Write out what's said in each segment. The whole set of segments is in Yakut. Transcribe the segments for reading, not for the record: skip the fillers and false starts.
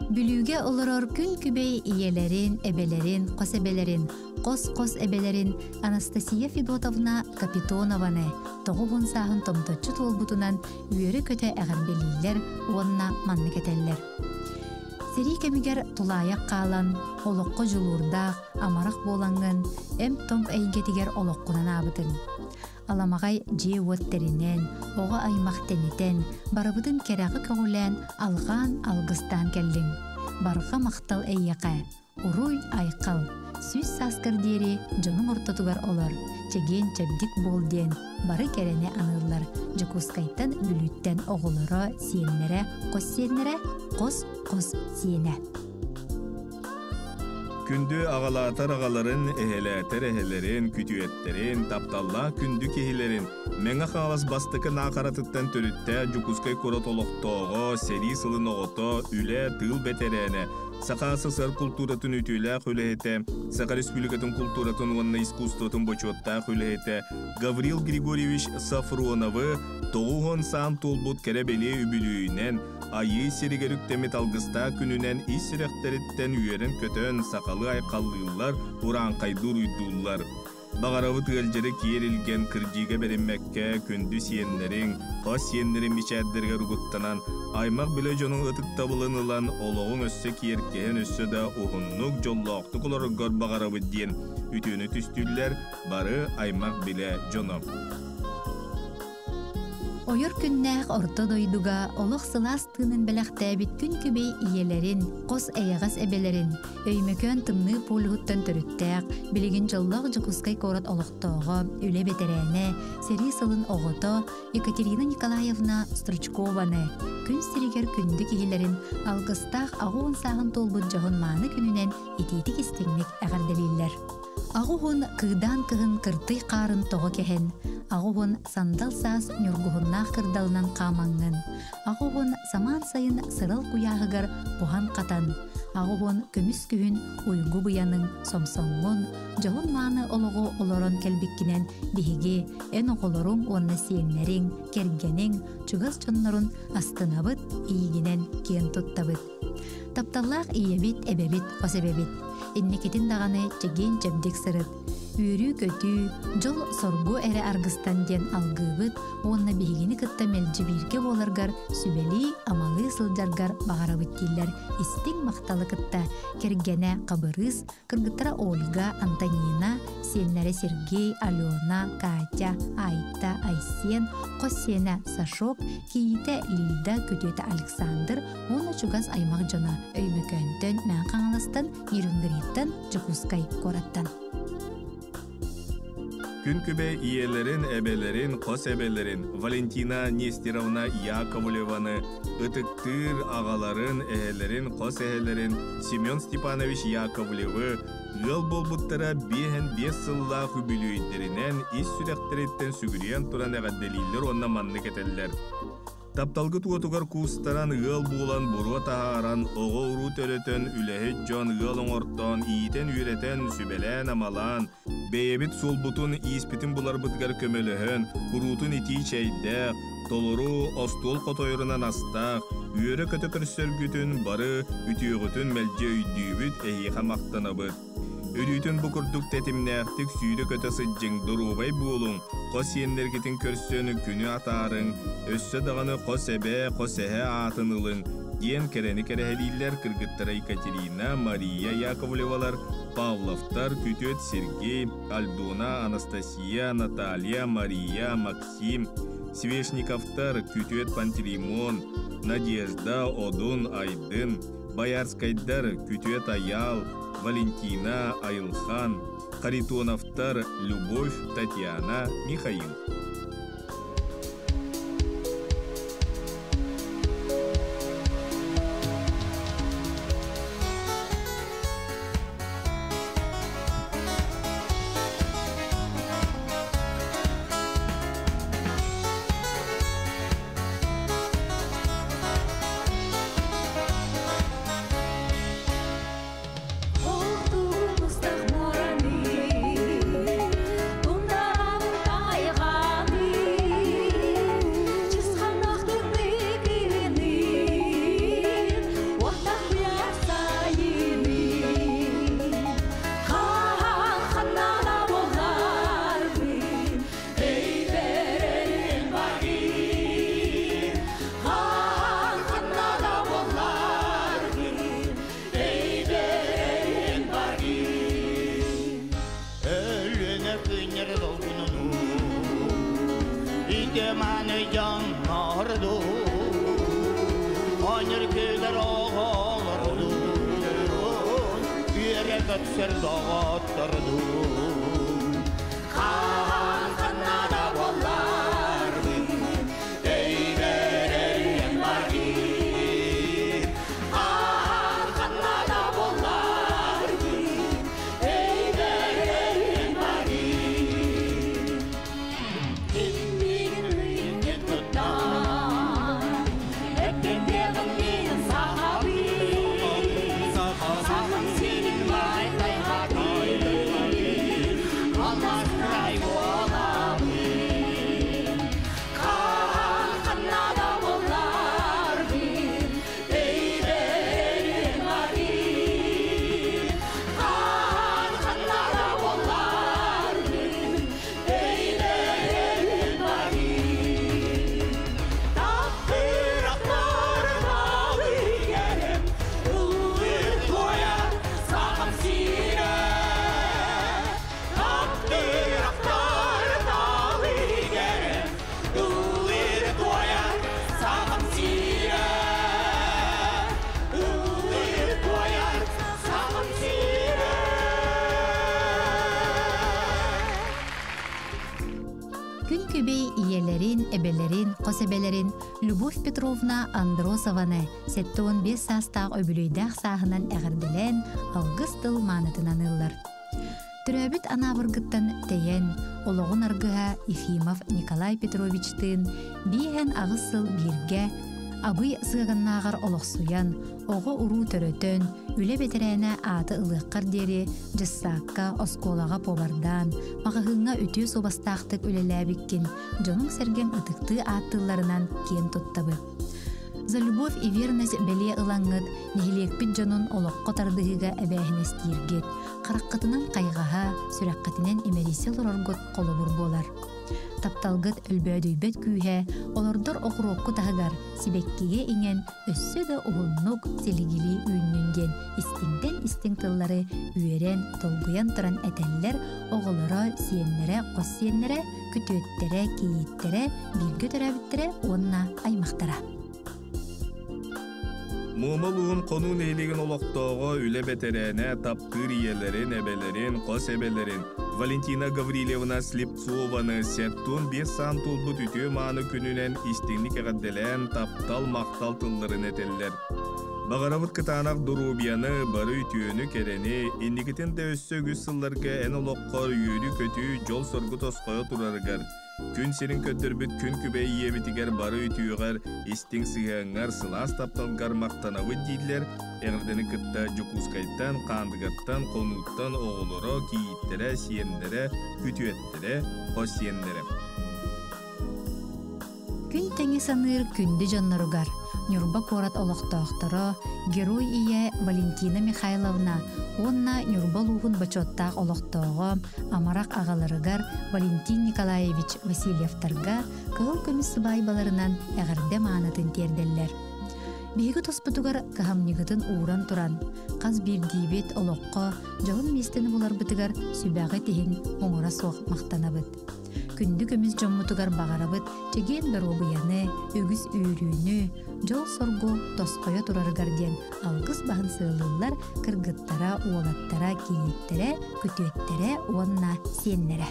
Бүлүүгэ олорор күн күбэй ийэлэрин, эбэлэрин, хос эбэлэрин, хос-хос эбэлэрин Анастасия Федотовна Капитонованы 90 сааһын томточчу туолбутунан үөрэ-көтө эҕэрдэлииллэр уонна маннык этэллэр. Сэрии кэмигэр тулаайах хаалан, олоххо дьулуурдаах, амарах буолаҥҥын, эмп-томп эйгэтигэр олоххунан аабытыҥ. Аламаҕай дьиэ-уот тэринэн, оҕо аймах тэнитэн, барыбытын кэрэҕэ көҕүлээн, алҕаан, алгыстаан кэллиҥ. Барҕа махтал эйиэхэ! Уруй-айхал! 100 сааскар диэри дьонуҥ ортотугар олор, чэгиэн-чэбдик буол диэн бары кэрэни аныыллар Дьокуускайтан Бүлүүттэн оҕолоро, сиэннэрэ, хос сиэннэрэ, хос-хос сиэнэ. Күндү аҕалаатар аҕаларын, эһэлээтэр эһэлэрин, күтүөттэрин, тапталлаах күндү киһилэрин Мэҥэ Хаҥалас бастакы Наахаратыттан төрүттээх Дьокуускай куорат олохтооҕо, сэрии сылын оҕото, үлэ, тыыл бэтэрээнэ, Саха СССР култууратын үтүөлээх үлэһитэ, Саха Республикатын култууратын уонна искусствотын бочуоттаах үлэһитэ Гаврил Григорьевич Сафроновы 90 саан туолбут кэрэ-бэлиэ үбүлүөйүнэн Айыы сиригэр үктэммит алгыстаах күнүнэн ис сүрэхтэриттэн үөрэн-көтөн сахалыы айхаллыыллар, урааҥхайдыы уруйдууллар. Баҕарабыт ыалдьары киэр илгэн кырдьыыга бэриммэккэ күндү сиэннэриҥ, хос сиэннэриҥ мичээрдэригэр угуттанан, аймах-билэ дьонуҥ ытыктабылын ылан, олоҕуҥ өссө киэркэһэн өссө да уһуннук, дьоллоохтук олороргор баҕарабыт диэн үтүөнү түстүүллэр бары аймах-билэ дьоно. Ойор күннээх орто дойдуга олох сылаас тыынын бэлэхтээбит күн күбэй ийэлэрин, хос эйэҕэс эбэлэрин, Өймөкөөн тымныы полюһуттан төрүттээх, билигин дьоллоох Дьокуускай куорат олохтооҕо, үлэ бэтэрээнэ, сэрии сылын оҕото Екатерина Николаевна Стручкованы күн сиригэр күндү киһилэрин алгыстаах 80 сааһын туолбут дьоһун мааны күнүнэн итиитик-истиҥник эҕэрдэлииллэр. Аҕуһун кыыдаан кыһын кыртый хаарын тоҕо кэһэн, аҕуһун сандал саас ньургуһуннаах кырдалынан хаамаҥҥын, аҕуһун самаан сайын сырал куйааһыгар буһан-хатан, аҕуһун көмүс күһүн уйгу быйаныҥ сомсоҥҥун, дьоһун мааны олоҕу олорон кэлбиккинэн биһиги, эн оҕолоруҥ уонна сиэннэриҥ, кэргэниҥ, чугас дьоннорун астынабыт, иигинэн киэн туттабыт. Тапталлаах ийэбит, эбэбит, хос эбэбит. Инникитин даҕаны чэгиэн-чэбдик сырыт. Үөрүү-көтүү, дьол-соргу эрэ аргыстан диэн алгыыбыт уонна биһигини кытта мэлдьи бииргэ буоларгар сүбэлии-амалыы сылдьаргар баҕарабыт дииллэр истиҥ махталы кытта кэргэнэ Хабырыыс, кыргыттара Ольга, Антонина, сиэннэрэ Сергей, Алена, Катя, Айта, Айсен, хос сиэнэ Сашок, кийиитэ Лида, күтүөтэ Александр уонна чугас аймах дьоно Өймөкөөнтөн, Мэҥэ Хаҥаластан, Нерюнгриттан, Дьокуускай куораттан. Күн күбэй ийэлэрин, эбэлэрин, хос эбэлэрин Валентина Нестеровна Яковлеваны, ытыктыыр аҕаларын, эһэлэрин, хос эһэлэрин Семен Степанович Яковлевы ыал буолбуттара 55 сыллаах үбүлүөйдэринэн ис сүрэхтэриттэн сүгүрүйэн туран эҕэрдэлииллэр уонна маннык этэллэр. Тапталгыт уотугар куустаран, ыал буолан, буруо таһааран, оҕо-уруу төрөтөн, үлэһит дьон ыал оҥортоон, иитэн-үөрэтэн, сүбэлээн-амалаан, бэйэбит суолбутун, ииспитин буларбытыгар көмөлөһөн, куруутун итии чэйдээх, толору остуол хотойорунан астаах, үөрэ-көтө көрсөргүтүн бары үтүөҕүтүн мэлдьи өйдүүбүт, эһиэхэ махтанабыт. Өрүүтүн бу курдук тэтимнээхтик сүүрэ-көтө сылдьыҥ, доруобай буолуҥ, хос сиэннэргитин көрсөн күнү атаарыҥ, өссө даҕаны хос эбээ, хос эһээ аатын ылыҥ, диэн кэрэни кэрэһэлииллэр кыргыттара Екатерина, Мария Яковлевалар, Павловтар, күтүөт Сергей, Альдона, Анастасия, Наталья, Мария, Максим, Свешниковтар, күтүөт Пантелеймон, Надежда, Одун, Айдын, Боярскайдар, күтүөт Айаал, Валентина, Айылхан, Харитоновтар, Любовь, Татьяна, Михаил. Ол тумустах муораны, тундарабын тайҕаны. Үтүө-мааны дьоннордуун, Оонньуур күлэр оҕолордуун, Үөрэ көрсөр доҕоттордуун. Хаһан ханна да буолларбын, Өйбөр өрүйэн баргын. Хаһан ханна да буолларбын, Өйбөр өрүйэн баргын. Миигин туттан, Эппиэтин миин сахабын, Сахам сирин баай тайҕатын, Алмаас кыраай буолабын. Хаһан ханна да буолларбын, Өйбөр баргын. Хаһан ханна да буолларбын, Өйбөр баргын. Таптыыр ахтар налыйарым, Ыллыыр туойар Сахам сирэ. Таптыыр ахтар налыйарым, Ыллыыр туойар Сахам сирэ. Ыллыыр туойар Сахам сирэ. Күн күбэй ийэлэрин, эбэлэрин, хос эбэлэрин Любовь Петровна Андросованы 75 саастаах үбүлүөйдээх сааһынан эҕэрдэлээн алгыс тыл маанытынан ыллар. Төрөөбүт Анаабыргыттан тэйэн, олоҕун аргыһа Ефимов Николай Петровичтыын 58 сыл бииргэ Абый сыаганнааҕар олохсуйан, оҕо-уруу төрөтөн, үлэ бэтэрээнэ ааты ылыаххар диэри дьыссаакка, оскуолаҕа повардаан, маҕаһыыҥҥа үтүө суобастаахтык үлэлээбиккин дьонуҥ-сэргэҥ ытыктыы ааттыылларынан киэн туттабыт. За любовь и верность бэлиэ ылаҥҥыт нэһилиэкпит дьонун олоххо тардыһыыга эбээһинэстииргит, хараххытынан хайҕаһа, сүрэххитинэн имэрийсэ олороргут холобур буолар. Тапталгыт өлбөөдүйбэт күүһэ олордор окуруоккут аһыгар сибэккигэ иҥэн өссө да уһуннук силигилии үүннүн диэн истиҥтэн истиҥ тыллары үөрэн, долгуйан туран этэллэр оҕолоро, сиэннэрэ, хос сиэннэрэ, күтүөттэрэ, кийииттэрэ, бииргэ төрөөбүттэрэ уонна аймахтара. Муома улууһун Хонуу нэһилиэгин олохтооҕо, үлэ бэтэрээнэ, таптыыр ийэлэрин, эбэлэрин, хос эбэлэрин Валентина Гаврильевна Слепцованы 75 саан туолбут үтүө-мааны күнүнэн истиҥник эҕэрдэлээн таптал, махтал тылларын этэллэр. Баҕарабыт кытаанах доруобуйаны, бары үтүөнү, кэрэни, инникитин да өссө үгүс сылларга эн олоххор үөрүү-көтүү, дьол-соргу тосхойо турарыгар, Күн сирин көрдөрбүт күн күбэй ийэбитигэр бары үтүөҕэр, истиҥ сыһыаҥҥар, сылаас тапталгар махтанабыт дииллэр эҕэрдэни кытта Дьокуускайтан, Хаандыгаттан, Хонууттан оҕолоро, кийииттэрэ, сиэннэрэ, күтүөттэрэ, хос сиэннэрэ. Күн тэҥи саныыр күндү дьонноругар Ньурба куорат олохтоохторо Герой ийэ Валентина Михайловна уонна Ньурба улууһун бочуоттаах олохтооҕо амарах аҕаларыгар Валентин Николаевич Васильевтарга кыһыл көмүс сыбаайбаларынан эҕэрдэ маанытын тиэрдэллэр. Биһиги туспутугар кыһамньыгытын ууран туран, хас биирдиибит олоххо дьоһун миэстэни буларбытыгар сүбэҕит иһин муҥура суох махтанабыт. Күндү көмүс дьоммутугар баҕарабыт чэгиэн доруобуйаны, үгүс үөрүүнү, дьол-соргу тосхойо турарыгар диэн алгыс баһын сыалыыллар кыргыттара, уолаттара, кийииттэрэ, күтүөттэрэ уонна сиэннэрэ.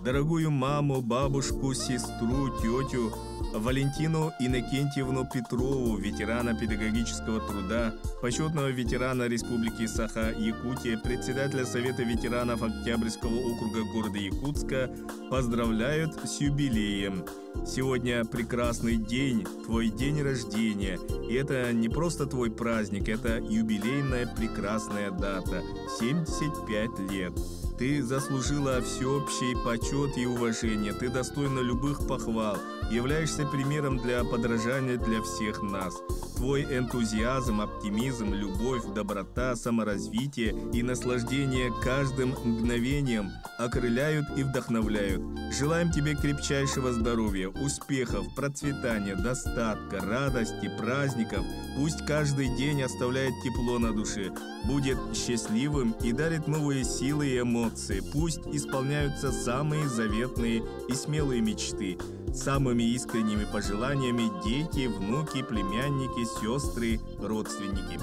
Дорогую маму, бабушку, сестру, тетю Валентину Иннокентьевну Петрову, ветерана педагогического труда, почетного ветерана Республики Саха-Якутия, председателя Совета ветеранов Октябрьского округа города Якутска, поздравляют с юбилеем. Сегодня прекрасный день, твой день рождения. И это не просто твой праздник, это юбилейная прекрасная дата – 75 лет. Ты заслужила всеобщий почет и уважение, ты достойна любых похвал. Являешься примером для подражания для всех нас. Твой энтузиазм, оптимизм, любовь, доброта, саморазвитие и наслаждение каждым мгновением окрыляют и вдохновляют. Желаем тебе крепчайшего здоровья, успехов, процветания, достатка, радости, праздников. Пусть каждый день оставляет тепло на душе, будет счастливым и дарит новые силы и эмоции. Пусть исполняются самые заветные и смелые мечты. Самыми искренними пожеланиями дети, внуки, племянники, сестры, родственники.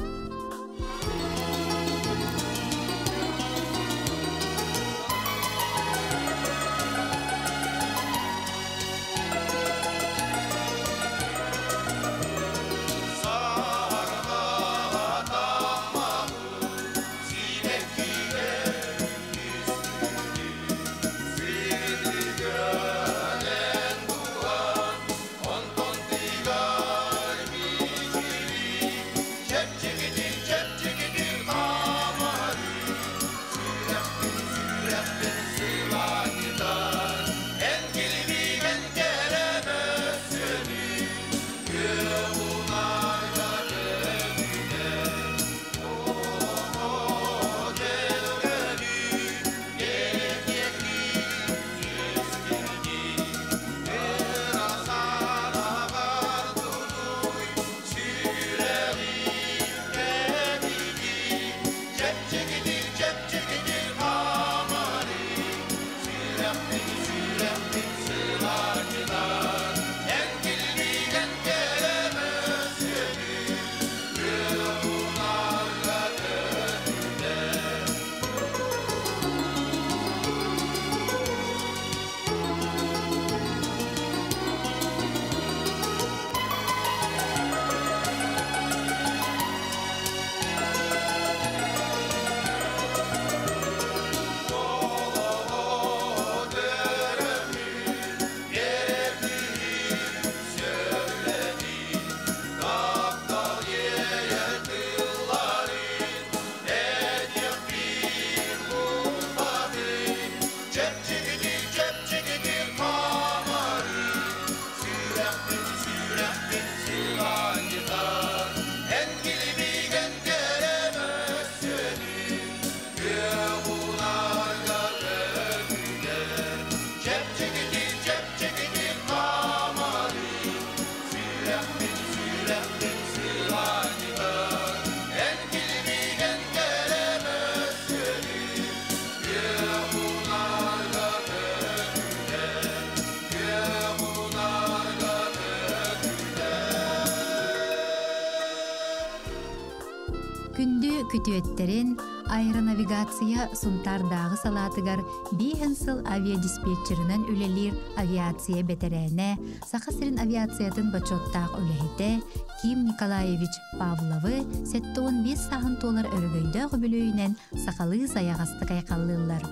Күндү күтүөттерин аэронавигация Сунтаардааҕы салаатыгар биэһэн сыл авиадиспетчеринэн үлэлиир авиация бэтэрээнэ, Саха сирин авиациятын бочуоттаах үлэһитэ Ким Николаевич Павловы 75 сааһын туолар өрөгөйдөөх үбүлүөйүнэн сахалыы сайаҕастык айхаллыыллар.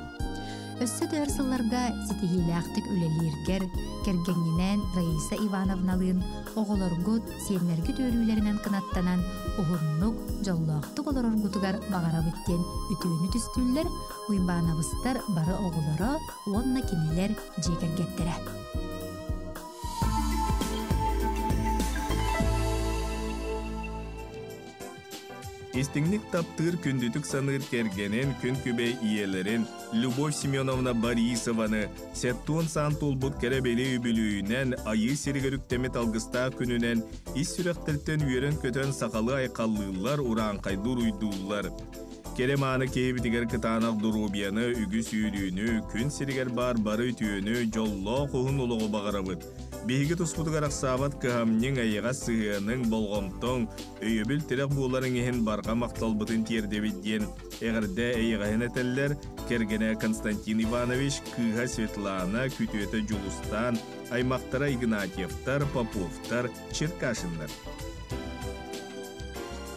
Өссө да өр сылларга ситиһиилээхтик үлэлииргэр, кэргэҥҥинээн Раиса Ивановналыын оҕолоргут, сиэннэргит үөрүүлэринэн кынаттанан уһуннук, дьоллоохтук олороргутугар баҕарабыт диэн үтүөнү түстүүллэр Уйбаанабыстар бары оҕолоро уонна кинилэр дьиэ кэргэттэрэ. Истиҥник таптыыр күндүтүк саныыр кэргэнин, күн күбэй ийэлэрин Любовь Семеновна Борисованы сеттуон саан туолбут кэрэ бэлиэ үбүлүөйүнэн Айыы сиригэр үктэммит алгыстаах күнүнэн ис сүрэхтэртэн үөрэн-көтөн сахалыы айхаллыыллар, урааҥхайдыы уруйдууллар. Кэрэ мааны киһибитигэр кытаанах доруобуйаны, үгүс үөрүүнү, күн сиригэр баар бары үтүөнү, дьоллоох уһун олоҕу баҕарабыт. Биһиги туспутугар ахсаабат кыһамньыҥ, эйэҕэс сыһыаныҥ, болҕомтоҥ, өйөбүл тирэх буоларыҥ иһин барҕа махталбытын тиэрдэбит диэн эҕэрдэ эйэҕэһин этэллэр кэргэнэ Константин Иванович, кыыһа Светлана, күтүөтэ Дьулустаан, аймахтара Игнатьевтар, Поповтар, Черкашиннар.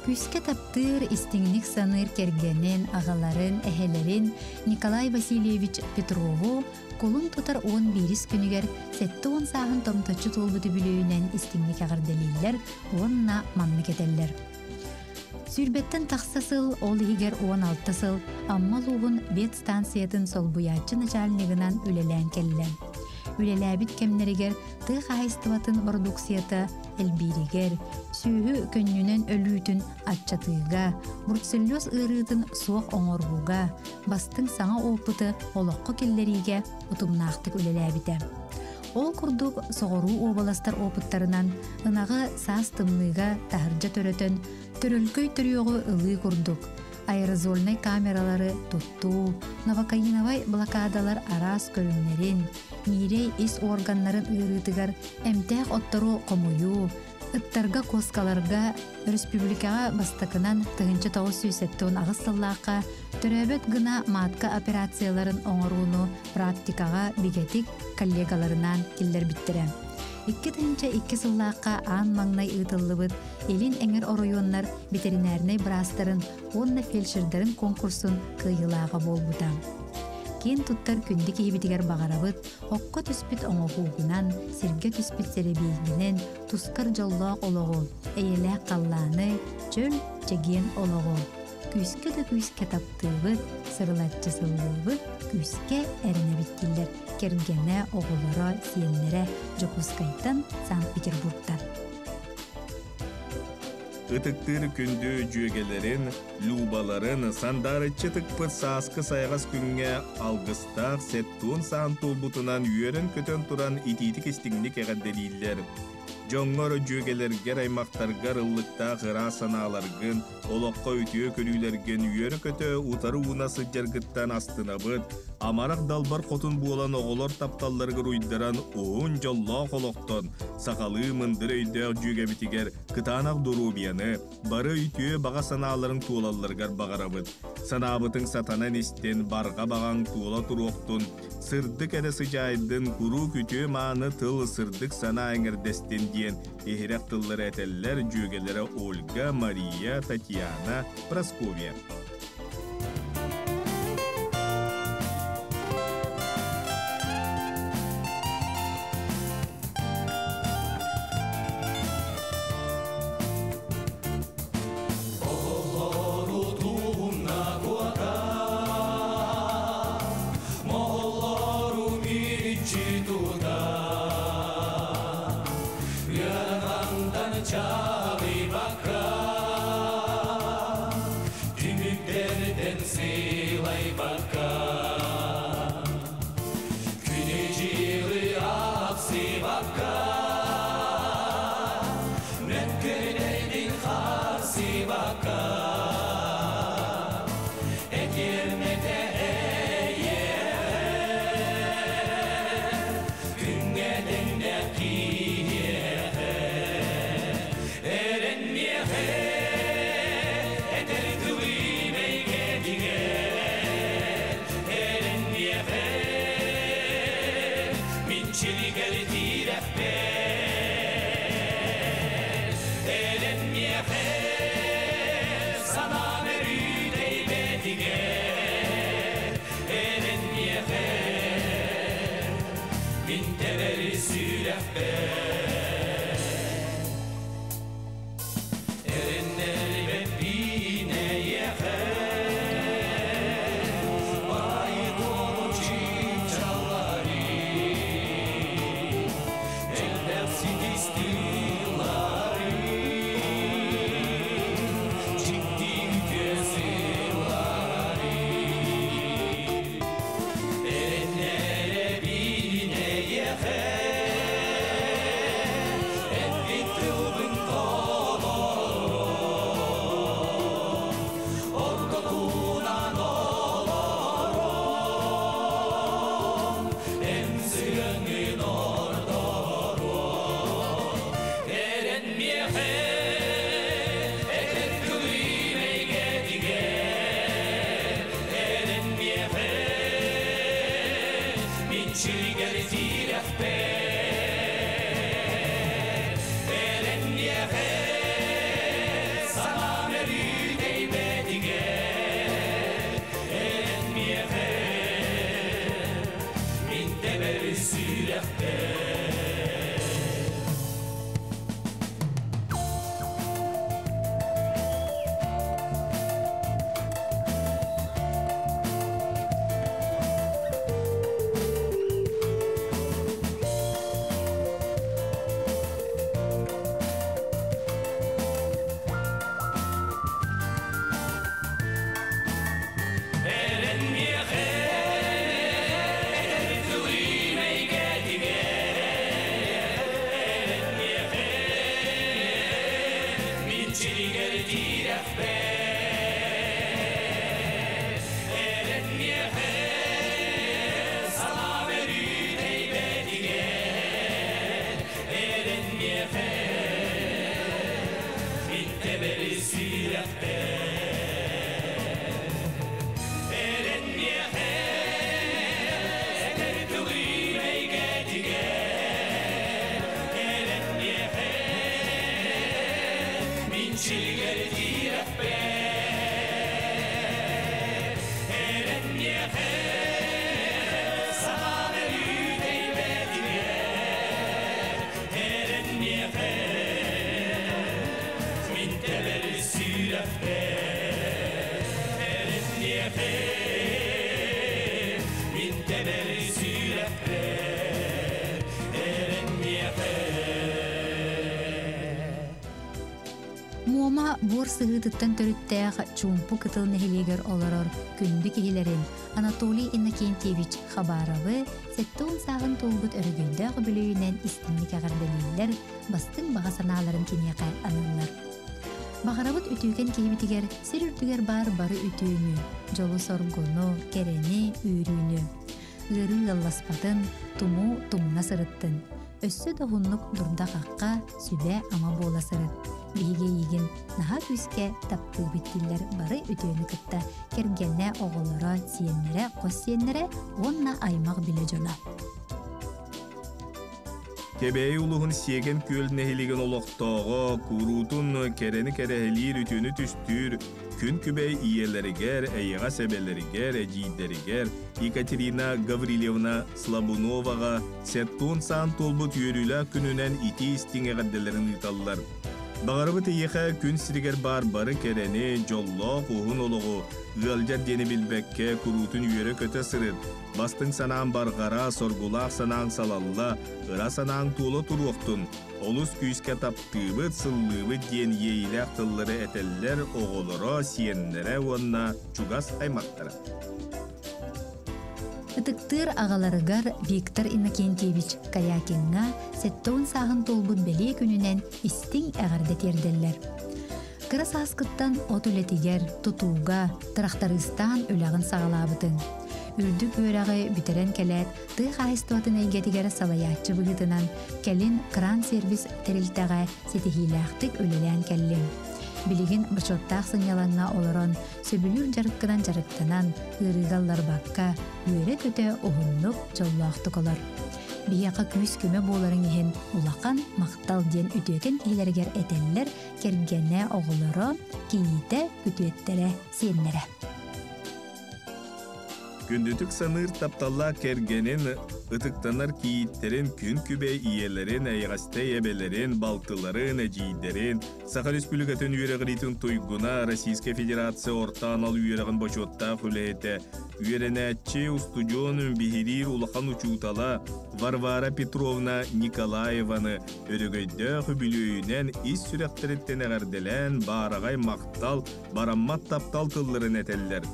Күүскэ таптыыр, истиҥник саныыр кэргэнин, аҕаларын, эһэлэрин Николай Васильевич Петрову кулун тутар уон биирис күнүгэр 70 сааһын томточчу туолбут үбүлүөйүнэн истиҥник эҕэрдэлииллэр уонна маннык этэллэр. Сүүрбэттэн тахса сыл, ол иһигэр 16 сыл Амма улууһун ветстанциятын солбуйааччы начальнигынан үлэлээн кэллэ. Үлэлээбит кэмнэригэр тыа хаһаайыстыбатын бородууксуйата элбииригэр, сүөһү көнньүнэн өлүүтүн аччатыыга, бруцеллез ыарыытын суох оҥорууга, бастыҥ саҥа опыты олоххо киллэриигэ утумнаахтык үлэлээбитэ. Ол курдук соҕуруу уобаластар опыттарынан ынаҕы саас тымныыга таһырдьа төрөтөн, төрөлкөй төрүөҕү ылыы курдук, аэрозольнай камералары туттуу, новокаиновай блокадалар араас көрүҥнэрин, ньиирэй ис органнарын ыарыытыгар эмтээх оттору хомуйуу, ыттарга, куоскаларга республикаҕа бастакынан 1978 сыллаахха төрөөбөт гына матка операцияларын оҥорууну практикаҕа бигэтик коллегаларынаан киллэрбиттэрэ. 2002 сыллаахха аан маҥнай ыытыллыбыт Илин эҥэр оройуоннар ветеринарнай быраастарын уонна фельдшердарын конкурсун кыайыылааҕа буолбута. Киэн туттар күндү киһибитигэр баҕарабыт окко түспүт оҥоһуугунан, сиргэ түспүт сэрэбиэйгинэн тускар дьоллоох олоҕу, эйэлээх халлааны, чөл, чэгиэн олоҕу. Күүскэ да күүскэ таптыыбыт, сырылаччы сыллыыбыт, күүскэ эрэнэбит дииллэр кэргэнэ, оҕолоро, сиэннэрэ Дьокуускайтан, Санкт-Петербургтан. Ытыктыыр күндү дьүөгэлэрин, Любаларын сандаарыччы тыкпыт сааскы сайаҕас күҥҥэ алгыстаах сеттуон саан туолбутунан үөрэн-көтөн туран итиитик истиҥник эҕэрдэлииллэр. Дьоҥҥор, дьүөгэлэргэр, аймахтаргар ыллыктаах ыраас санааларгын, олоххо үтүө көрүүлэргин үөрэ-көтө утары ууна сылдьаргыттан астынабыт, амарах далбар хотун буолан оҕолор тапталларыгар уйдаран уһун дьоллоох олохтон, сахалыы мындыр өйдөөх дьүөгэбитигэр кытаанах доруобуйаны, бары үтүө баҕа санааларын туолалларыгар баҕарабыт. Санаабытыҥ сатанан истин, барҕа баҕаҥ туола туруохтун, сырдык эрэ сыдьаайдын, куруук үтүө-мааны тыл сырдык санаа эҥэрдэстин диэн иһирэх тыллары этэллэр дьүөгэлэрэ Ольга, Мария, Татьяна, Прасковья. чилигер тирэхпэр Эрэн миэхэ санаа бөрүүтэйбэтигэр Эрэн миэхэ мин тэбэри сүрэхпэр Эрэн миэхэ этэр тылым эйгэтигэр Эрэн миэхэ мин чилигер тирэхпэр Эрэн миэхэ санаа бөрүүтэйбэтигэр Эрэн миэхэ мин тэбэри сүрэхпэр Эрэн миэхэ мин тэбэри сүрэхпэр Эрэн миэхэ. Муома буор сыһыытыттан төрүттээх Чуумпу кытыл нэһилиэгэр олорор күндү киһилэрин Анатолий Иннокентьевич Хабаровы 70 сааһын туолбут өрөгөйдөөх үбүлүөйүнэн истиҥник эҕэрдэлииллэр, бастыҥ баҕа санааларын киниэхэ аныыллар. Баҕарабыт үтүөкэн киһибитигэр сир үрдүгэр баар бары үтүөнү, дьолу-соргуну, кэрэни, үөрүүнү. Ыарыы ыалласпатын, тумуу тумна сырыттын. Өссө да уһуннук дурда-хахха, сүбэ-ама буола сырыт. Биһиги эйигин наһаа күүскэ таптыыбыт дииллэр бары үтүөнү кытта кэргэнэ, оҕолоро, сиэннэрэ, хос сиэннэрэ уонна аймах билэ дьоно. Кэбээйи улууһун Сиэгэн Күөл нэһилиэгин олохтооҕо, куруутун кэрэни кэрэһэлиир, үтүөнү түстүүр күн күбэй ийэлэригэр, эйэҕэс эбэлэригэр, эдьиийдэригэр Екатерина Гаврильевна Слабуноваҕа сеттуон саан туолбут үөрүүлээх күнүнэн итии-истиҥ эҕэрдэлэрин ыыталлар. Баҕарабыт эйиэхэ күн сиригэр баар бары кэрэни, дьоллоох уһун олоҕу, ыалдьар диэни билбэккэ куруутун үөрэ-көтө сырыт, бастыҥ санаан барҕара, соргулаах санааҥ салалла, ыра санааҥ туола туруохтун, олус күүскэ таптыыбыт, сыллыыбыт диэн иэйиилээх тыллары этэллэр оҕолоро, сиэннэрэ уонна чугас аймахтара. Ытыктыыр аҕаларыгар Виктор Иннокентьевич Корякиҥҥа 70 сааһын туолбут бэлиэ күнүнэн истиҥ эҕэрдэ тиэрдэллэр. Кыра сааскыттан от үлэтигэр, тутууга, тырахтарыыстаан үлэҕин саҕалаабытыҥ. Үрдүк үөрэҕи бүтэрэн кэлээт, тыа хаһаайыстыбатын эйгэтигэр салайааччы быһыытынан кэлин Кран-сервис тэрилтэҕэ ситиһиилээхтик үлэлээн кэллиҥ. Билигин бочуоттаах сынньалаҥҥа олорон, сөбүлүүр дьарыккынан дьарыктанан, ыарыыга ылларбакка, үөрэ-көтө уһуннук, дьоллоохтук олор. Биһиэхэ күүс-көмө буоларыҥ иһин улахан махтал диэн үтүөкэн киһилэригэр этэллэр кэргэнэ, оҕолоро, кийиитэ, күтүөттэрэ, сиэннэрэ. Күндүтүк саныыр тапталлаах кэргэнин, ытыктанар кийииттэрин, күн күбэй ийэлэрин, эйэҕэстэй эбэлэрин, балтыларын, эдьиийдэрин, Саха Республикатын үөрэҕириитин туйгуна, Российскай Федерация орто анал үөрэҕин бочуоттаах үлэһитэ, үөрэнээччи, устудьуон, биһириир улахан учуутала Варвара Петровна Николаеваны өрөгөйдөөх үбүлүөйүнэн ис сүрэхтэриттэн эҕэрдэлээн баараҕай махтал, бараммат таптал тылларын этэллэр.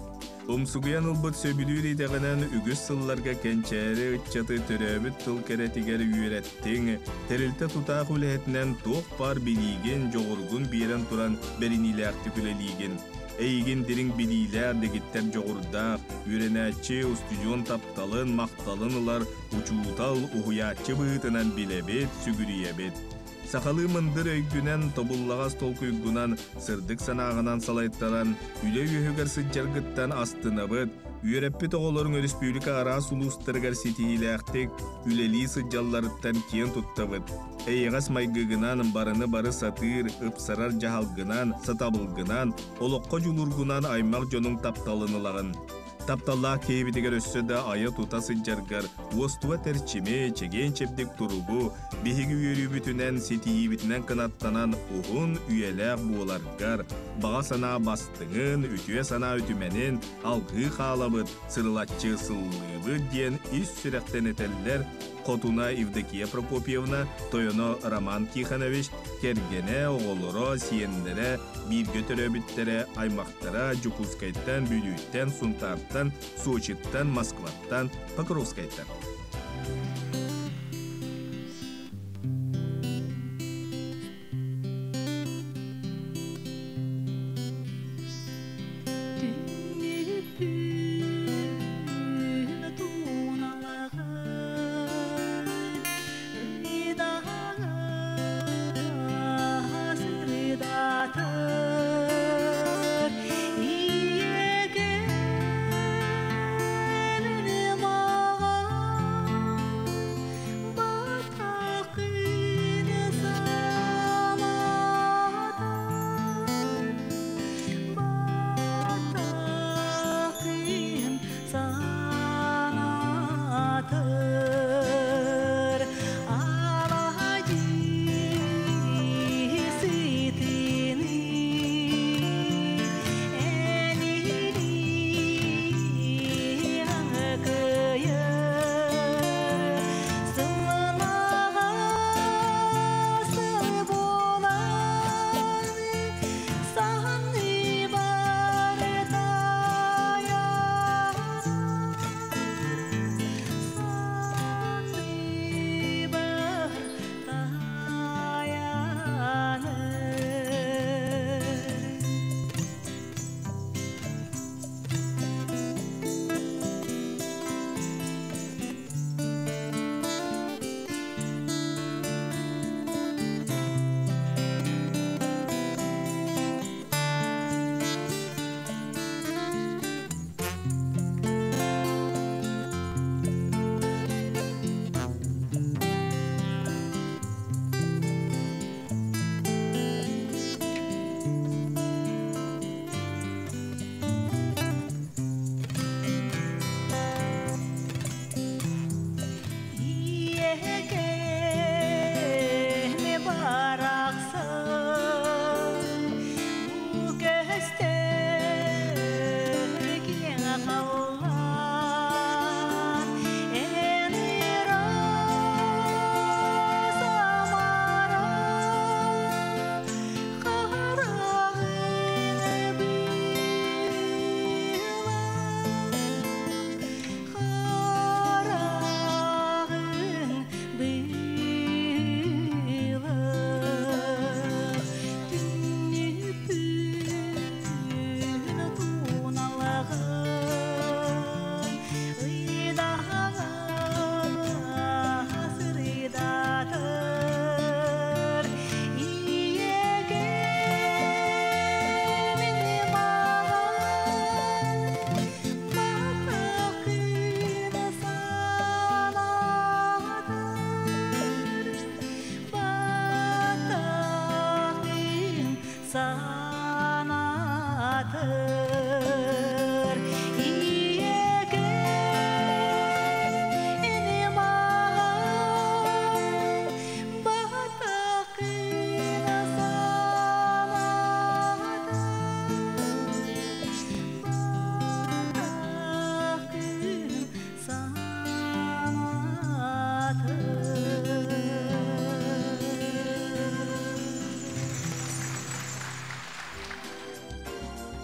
Умсугуйан ылбыт сөбүлүүр идэҕинэн үгүс сылларга кэнчээри ыччаты төрөөбүт тыл кэрэтигэр үөрэттиҥ, тэрилтэ тутаах үлэһитинэн туох баар билиигин, дьоҕургун биэрэн туран бэриниилээхтик үлэлиигин. Эйигин дириҥ билиилээх, дэгиттэр дьоҕурдаах, үөрэнээччи, устудьуон тапталын, махталын ылар учуутал, уһуйааччы быһыытынан билэбит, сүгүрүйэбит. Сахалыы мындыр өйгүнэн, тобуллаҕас толкуйгунан, сырдык санааҕынан салайтаран, үлэ үөһүгэр сылдьаргыттан астынабыт, үөрэппит оҕолоруҥ өрөспүүбүлүкэ араас улуустарыгар ситиһиилээхтик үлэлии сылдьалларыттан киэн туттабыт. Эйэҕэс майгыгынан, барыны бары сатыыр, ыпсарар дьаһалгынан, сатабылгынан, олоххо дьулуургунан аймах дьонуҥ тапталын ылаҕын. Тапталлаах киһибитигэр өссө да айа-тута сылдьаргар уостубат эрчими, чэгиэн-чэбдик туругу, биһиги үөрүүбүтүнэн, ситиһиибитинэн кынаттанан уһун үйэлээх буоларгар, баҕа санаа бастыҥын, үтүө санаа үтүмэнин алгыы хаалабыт, сырылаччы сыллыыбыт диэн ис сүрэхтэн этэллэр Хотуна Евдокия Прокопьевна, тойоно Роман Тихонович, кэргэнэ, оҕолоро, сиэннэрэ, бииргэ төрөөбүттэрэ, аймахтара Дьокуускайтан, Бүлүүттэн, Сунтаартан, Сочиттан, Москваттан, Покровскайтан.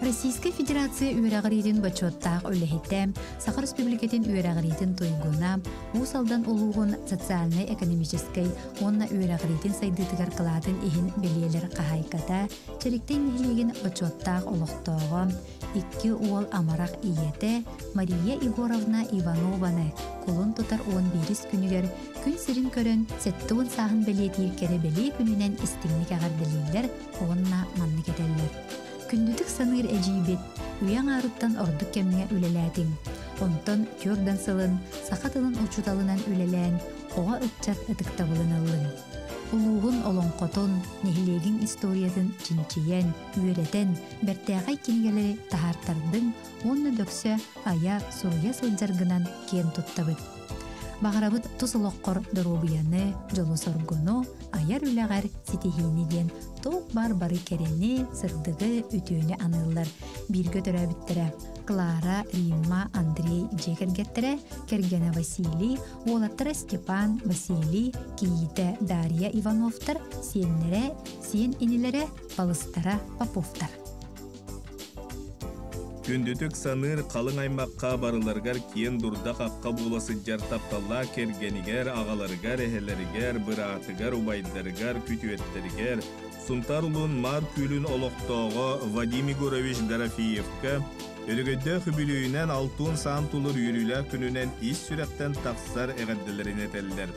Российскай Федерация үөрэҕириитин бочуоттаах үлэһитэ, Саха Республикатын үөрэҕириитин туйгуна, Уус Алдан улууһун социальнай-экономическай уонна үөрэҕириитин сайдыытыгар кылаатын иһин бэлиэлэр хаһаайката, Чэриктэй нэһилиэгин бочуоттаах олохтооҕо, икки уол амарах ийэтэ Мария Егоровна Иванованы кулун тутар 11 күнүгэр күн сирин көрөн 70 сааһын бэлиэтиир кэрэ бэлиэ күнүнэн истиҥник эҕэрдэлииллэр уонна маннык этэллэр. Күндүтүк саныыр эдьиийбит, үйэ аҥаарыттан ордук кэмҥэ үлэлээтиҥ. Онтон түөрт сылын саха тылын учууталынан үлэлээн, оҕо ыччат ытыктабылын ыллыҥ. Улууһун олоҥхотун, нэһилиэгиҥ историятын чинчийэн, үөрэтэн, бэртээхэй кинигэлэри таһаартардыҥ уонна дөксө айа, суруйа сылдьаргынан киэн туттабыт. Баҕарабыт тус олоххор доруобуйаны, дьолу-соргуну, айар үлэҕэр ситиһиини диэн туох баар бары кэрэни, сырдыгы, үтүөнү аныыллар. Бииргэ төрөөбүттэрэ Клара, Римма, Андрей дьиэ кэргэттэрэ, кэргэнэ Василий, уолаттара Степан, Василий, кийиитэ Дарья Ивановтар, сиэннэрэ, сиэн инилэрэ, балыстара Поповтар. Күндүтүк саныыр халыҥ аймахха барыларыгар киэн дурда-хахха буола сылдьар тапталлаах кэргэнигэр, аҕаларыгар, эһэлэригэр, быраатыгар, убайдарыгар, күтүөттэригэр, Сунтаар улуун Маар Күөлүн олохтооҕо Вадим Егорович Дорофеевка өрөгөйдөөх үбүлүөйүнэн алтуон саан тулур үөрүүлээх күнүнэн ис сүрэхтэн тахсар эҕэрдэлэрин этэллэр.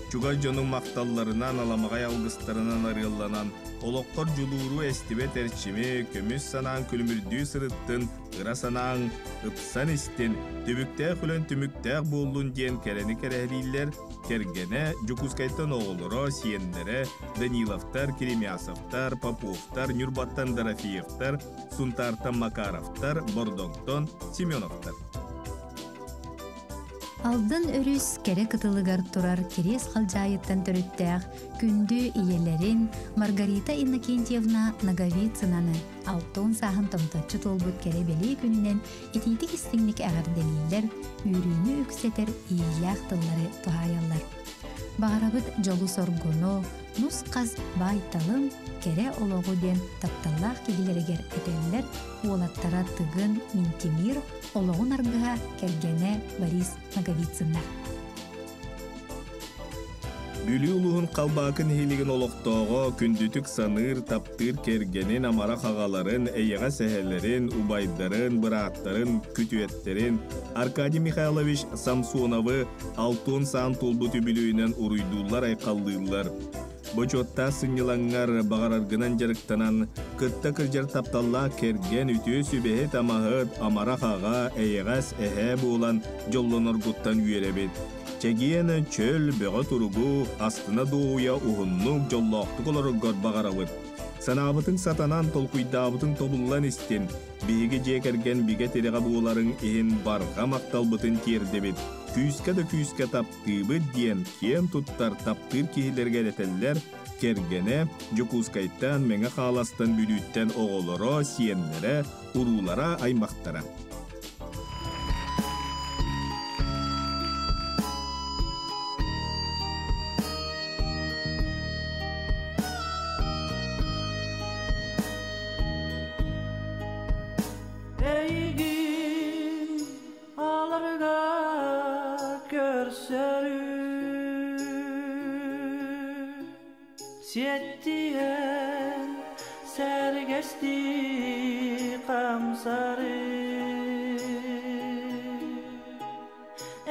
Чугас дьонуҥ махталларынан, аламаҕай алгыстарынан арыалланан, олоххор дьулууру эстибэт эрчими, көмүс санааҥ күлүмүрдүү сырыттын, ыра санааҥ ыпсан истин, түбүктээх үлэн түмүктээх буоллун диэн кэрэни кэрэһэлииллэр кэргэнэ, Дьокуускайтан оҕолоро, сиэннэрэ Даниловтар, Керемясовтар, Поповтар, Ньурбаттан Дорофеевтар, Сунтаартан Макаровтар, Бордоҥтон Семеновтар. Алдан өрүс кэрэ кытылыгар турар Кириэс Халдьаайыттан төрүттээх күндү ийэлэрин Маргарита Иннокентьевна Ноговицынаны 60 сааһын томточчу туолбут кэрэ бэлиэ күнүнэн итиитик истиҥник эҕэрдэлииллэр, үөрүүнү үксэтэр иэйиилээх тыллары туһаайаллар. Баҕарабыт дьолу-соргуну, нус-хас баай-талым, кэрэ олоҕу диэн тапталлаах киһилэригэр этэллэр уолаттара Тыгын Минтимир, олоҕун аргыһа, кэргэнэ Борис Ноговицыннар. Бүлүү улууһун Халбаакы нэһилиэгин олохтооҕо күндүтүк саныыр, таптыыр кэргэнин, амарах аҕаларын, эйэҕэс эһэлэрин, убайдарын, бырааттарын, күтүөттэрин Аркадий Михайлович Самсоновы алтуон саан туолбут үбүлүөйүнэн уруйдууллар-айхаллыыллар. Бочуоттаах сынньалаҥҥар баҕараргынан дьарыктанан, кытта кырдьар тапталлаах кэргэн үтүө сүбэһит-амаһыт, амарах аҕа, эйэҕэс эһээ буолан дьоллоноргуттан үөрэбит. Чэгиэн, чөл, бөҕө туругу, астына дуоһуйа уһуннук, дьоллоохтук олороргор баҕарабыт. Санаабытыҥ сатанан, толкуйдаабытыҥ тобуллан истин. Биһиги дьиэ кэргэн бигэ тирэҕэ буоларыҥ иһин барҕа махталбытын тиэрдэбит. Күүскэ да күүскэ таптыыбыт диэн киэн туттар таптыыр киһилэригэр этэллэр кэргэнэ Дьокуускайтан, Мэҥэ Хааластан, Бүлүүттэн оҕолоро, сиэннэрэ, уруулара, аймахтара. Эйигин аларга көрсөрү Сиэттиһэн сэргэсти хамсары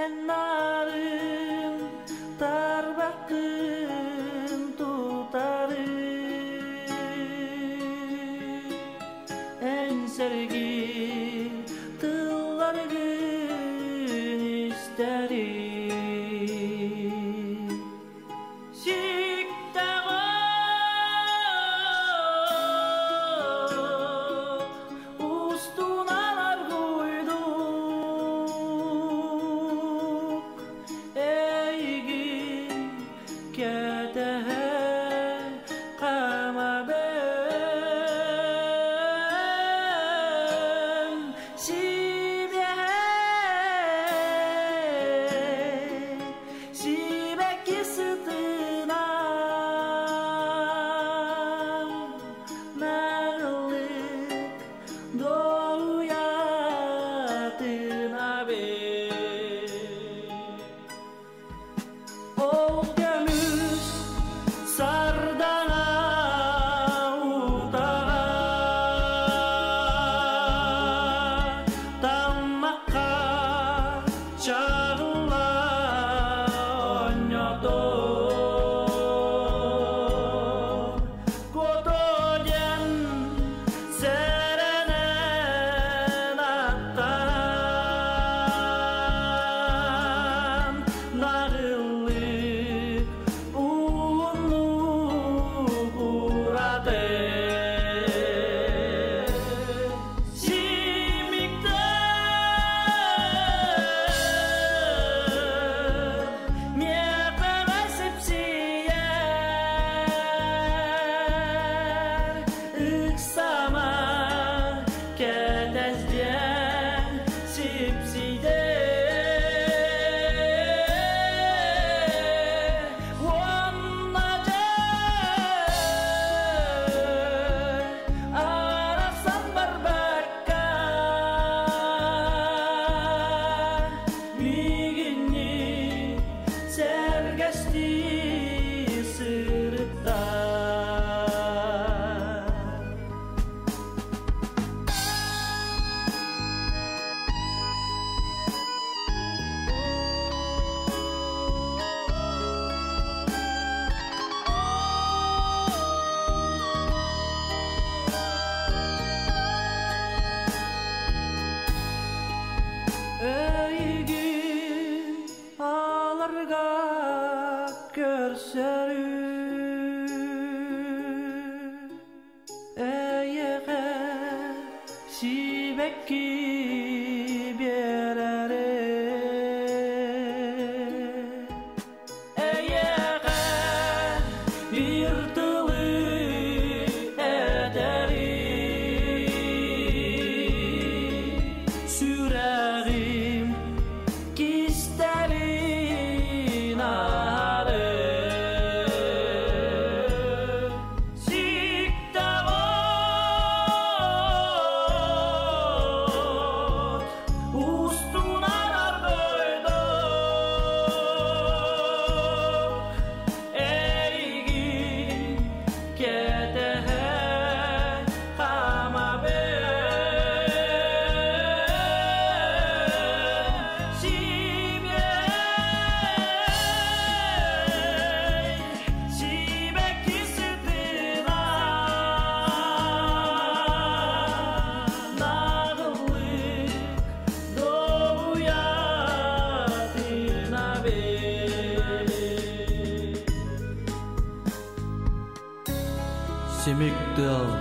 Эн нарын тарбаккын тутары Эн сэргин тылларгын истэри Сиктэҕэ Сибэкки биэрэрэ Эйиэхэ биир тылы этэри Сүрэҕим кистэлин аһары Сиктэҕот устунан аргыйдык Эйигин кэтэһэ хаамабын Сибиэй сибэкки сытына Наҕыллык долуйа тыынабын. Симик тыал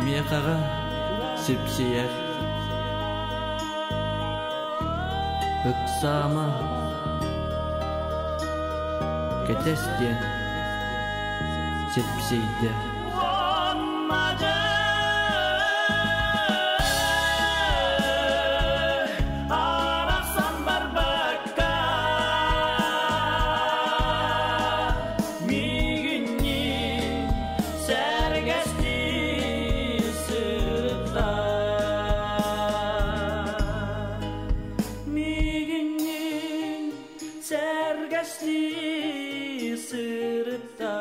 Миэхэҕэ сипсийэр Ыксаама Кэтэс диэн сипсийдэ. Уонна дьэ арахсан барбакка миигиннии сэргэстии сырытта Миигиннии сэргэстии сырытта.